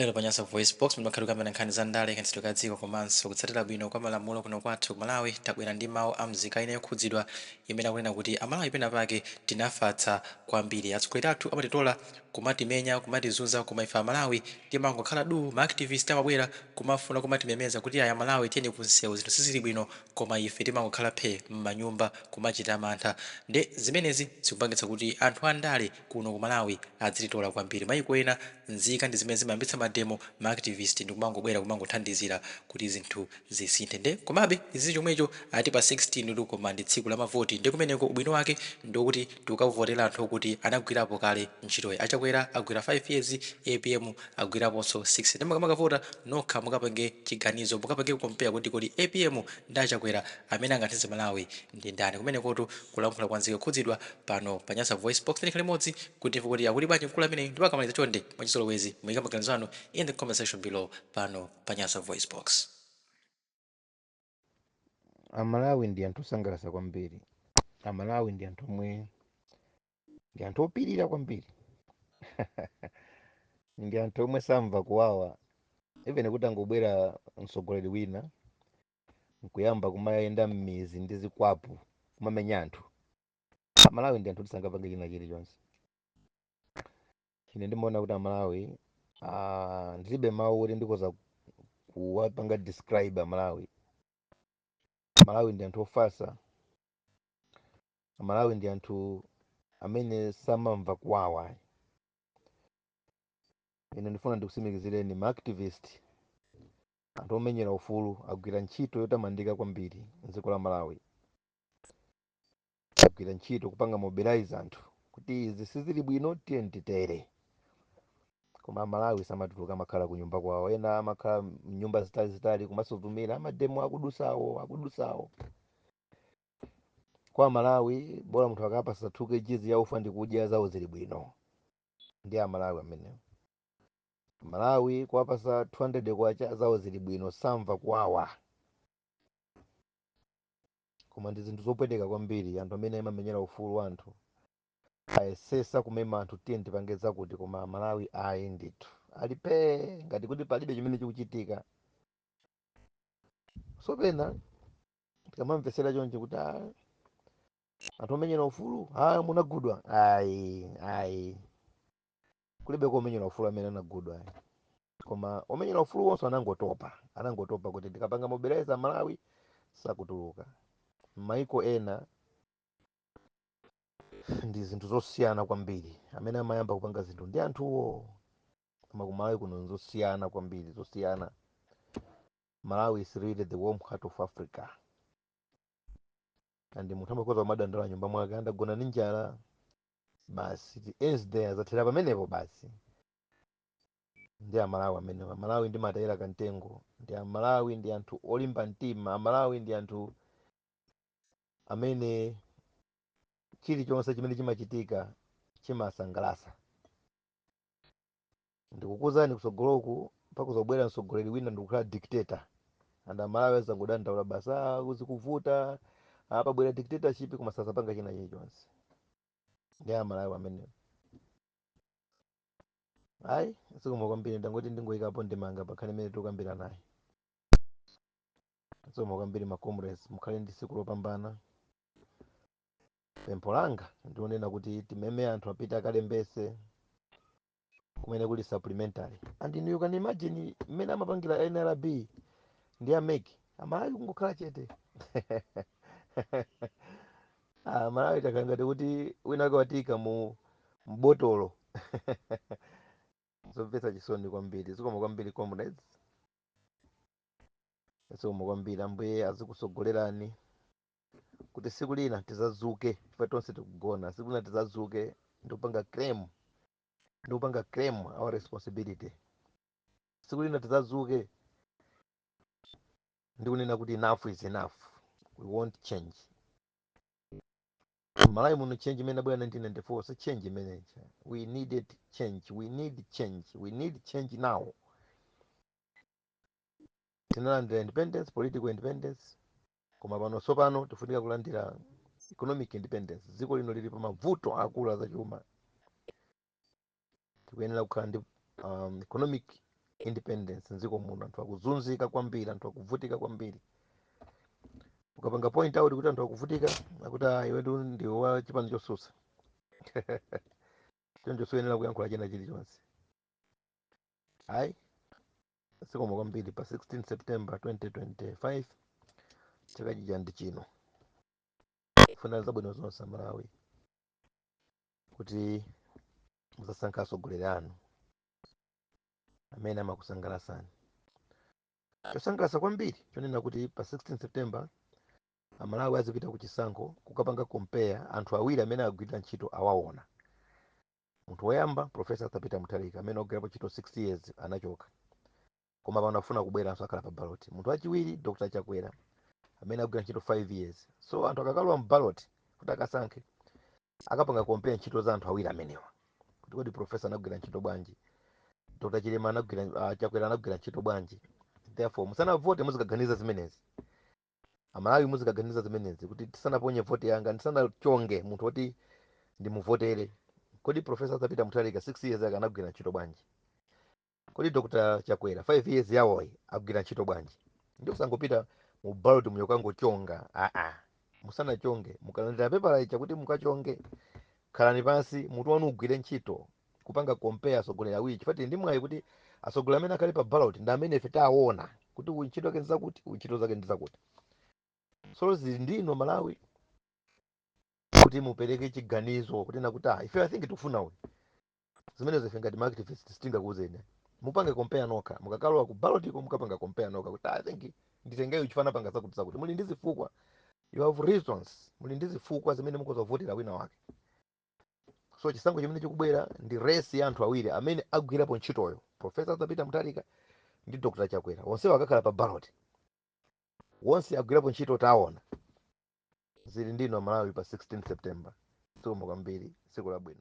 Lero pa Nyasa VoiceBox mumakhala kukambirana nkhani za ndale, kayendetsedwe ka dziko komanso kutsatira bwino kwa malamulo kuno kwathu ku Malawi. Tabwera ndi mawu a mzika ina yokhudzidwa imene akunena kuti Amalawi pena pake tinafatsa kwambiri. Atsogoleri athu amatitola, kumatimenya, kumatizunza, koma ife Amalawi timangokhala duu. Ma activist amabwera kumafuna kumatimemeza kuti aya Malawi, tiyeni kunsewu, zinthu sizili bwino, koma ife timangokhala phe m'manyumba kumachita mantha. Nde zimenezi zikupangitsa kuti anthu andale kuno ku Malawi adzititola kwambiri. Mayiko ena nzika ndi zimene zimayambitsa ma demo, ma activist ndikumangobwera kumangothandizira kuti zinthu zisinthe. Nde komabe izi chomwecho ati pa 16 tu, koma ndi tsiku la mavoti. Ndi kumeneko ubwino wake ndikuti tikukavotera anthu okuti anagwirapo kale ntchitoyi. Achakwera agwira 5 years, APM agwiraponso 6. Ndi mukamakavota nokha, mukapange chiganizo, mukapange compare kuti kodi APM ndi Achakwera, amene angathandize Malawi ndi ndani? Kumenekotu kulankhula kwa nzika yokhudzidwa pano pa Nyasa Voice Box. Tikhale limodzi kuti timve kuti akuti bwanji mkulu ameneyu. Ndipo akamaliza, chonde, mwachizolowezi muyike maganizo anu in the comment section below pano pa Nyasa Voice Box. Amalawi ndi anthu osangalatsa kwambiri. Amalawi ndi anthu omwe ndi anthu opirira kwambiri, ndi anthu omwe samva kuwawa. Even kuti angobwera mtsogoleri wina nkuyamba kumayenda m'mizi ndi zikwapu kumamenya anthu, Amalawi ndi anthu tisangapange china chilichonse. Ine ndimaona kuti Amalawi, ndilibe mawu kuti ndikoza kuwapanga describe Amalawi. Malawi ndi anthu ofatsa. Amalawi ndi anthu amene samamva kuwawa. Ine ndifuna ndikutsimikizireni, ma activist, anthu omenyera ufulu, agwira ntchito yotamandika kwambiri mdziko la Malawi. Agwira ntchito kupanga mobilize anthu kuti izi sizili bwino, tiye titere. Koma Amalawi samatuluka, amakhala ku nyumba kwawo. Ena amakhala mnyumba zitalizitali kumasuzumira ama demo akudusawo, akudusawo. Kwa Malawi, bola munthu akapasa 2 kg ya ufa ndi kudya, zawo zili bwino. Ndi Amalawi amenewo. Malawi kuwapasa 200 kwacha, zawo zili bwino, samva kuwawa. Koma ndi zinthu zopweteka kwambiri. Anthu amene amamenyera ufulu wa anthu ayesesa kumema anthu, tiye tipange zakuti, koma Malawi ayi ndithu, alipe ngati kuti palibe chimene chikuchitika. So pena tikamamvesera chonchi kuti anthu omenyera ufulu aya munagudwa, ayi, ayi, kulibe komenyera ufulu amene anagudwa, ayi. Koma omenyera ufulu wonse anangotopa, anangotopa kuti ndikapanga mobilize Malawi sakutuluka. Maiko ena ndi zinthu zosiyana kwambiri. Amene amayamba kupanga zinthu ndi anthuwo, koma ku Malawi kuno nzosiyana kwambiri, zosiyana. Malawi is really the warm heart of Africa, and munthu amakhoza kumadandaula nyumba mwake, andagona ndi njala, basi, it ends there, zathera pamenepo basi. Ndi Amalawi amenewo. Amalawi ndi matayira kamtengo, ndi Amalawi ndi anthu olimba mtima. Amalawi ndi anthu amene chilichonse chimene chimachitika chimasangalatsa. Ndikukuzani, kutsogoloku pakuzobwera mtsogoleri wina ndikukhala dictator, and Amalawi azangodandaula basi, "Ah, zikuvuta, apabwera dictatorship," koma sazapanga china chilichonse. Ndi Amalawi amenewo. Ayi, zikomo kwambiri. Ndangoti ndingoyikapo ndimanga pakhale imene tikukambira naye. Zikomo kwambiri, ma comrades, mukhale ndi tsiku lopambana. Pempho langa ndionena kuti timeme anthu apite akalembese kumene kuli supplementary. And you can imagine mmene amapangira NRB ndi a MEC, Amalawi kungokhala chete. Ah, Malawi takhala ngati kuti wina wake watika mu mbotolo. Zomvetsa chisoni kwambiri. Zikomo kwambiri, comrades, zikomo kwambiri. Ambuye azikusogolerani kuti siku lina tizazuke, chifukwa tonse tikugona. Siku lina tizazuke ndikupanga claim our responsibility. Siku lina tizazuke ndikunena kuti enough is enough, we want change. Malawi muno change imene abwera 1994 si change imeneyi. We needed change, we need change, we need change now. Tinalandira independence, political independence, koma pano tsopano tifunika kulandira economic independence. Dziko lino lili pa mavuto akulu azachuma. Tikuyenera kukhala ndi economic Independence mdziko muno anthu akuzunzika kwambiri, anthu akuvutika kwambiri. Ukapanga point out kuti anthu akuvutika, akuti, "Ah, iwe ndi wa chipani chosusa, choncho suyenera kuyankhula china chilichonse." Ayi, zikomo kwambiri. Pa 16 September 2025, chaka chija ndi chino, funa zabwino zonse Malawi, kuti musasankha atsogoleri anu amene amakusangalasani. Chosangalasa kwambiri chonena kuti pa 16 September Amalawi azipita ku chisankho kukapanga compare anthu awiri amene agwirira ntchito awaona. Munthu woyamba, Professor Arthur Peter Mutharika, amene agwirapo ntchito 6 years, anachoka, koma pano afuna kubweranso, akhala pa ballot. Munthu wachiwiri, Dr Chakwera, amene agwira ntchito 5 years. So anthu akakalowa m'ballot kuti akasankhe, akapanga compare ntchito za anthu awiri amenewa, kuti kodi professor anagwira ntchito bwanji, Dr Chilima anagwira, Chakwera anagwira ntchito bwanji? Therefore musanavote muzikaganiza zimenezi. Amalawi, muzikaganiza zimenezi kuti tisanaponye voti yanga, ndisanachonge munthu woti ndimuvotere, kodi Professor Arthur Peter Mutharika 6 years yake anagwira ntchito bwanji? Kodi Dr Chakwera 5 years yawoyi agwira ntchito bwanji? Ndi kusangopita mu ballot muyokangochonga, aa. Musanachonge, mukalandira pepala icha kuti mukachonge, khalani pansi, mutu wanu ugwire ntchito kupanga compare atsogoleri awiri, chifukwa tili ndi mwayi kuti atsogoleri amene akhale pa ballot ndi amene ife taona kuti uyu ntchito yake ndi zakuti, uyu ntchito zake ndi zakuti. So zili ndino Malawi kuti mupereke chiganizo kuti nakuti, ah, ife I think tikufuna uyu. Zimenezo ife ngati ma activist sitingakuuzeni. Mupange compare nokha. Mukakalowa ku ballot iko, mukapanga compare nokha kuti, ah, I think nditengeyo chifana panga zakuti zakuti. Muli ndi zifukwa, you have reasons, muli ndi zifukwa zimene mukhoza kuvotera wina wake. So chisankho chimene chikubwera ndi race ya anthu awiri amene agwirapo ntchitoyo, Professor Arthur Peter Mutharika ndi Dr Chakwera. Onsewo akakhala pa ballot, wonse agwirapo ntchito taona. Zili ndino Malawi pa 16 September. Zikomo kwambiri, tsiku labwino.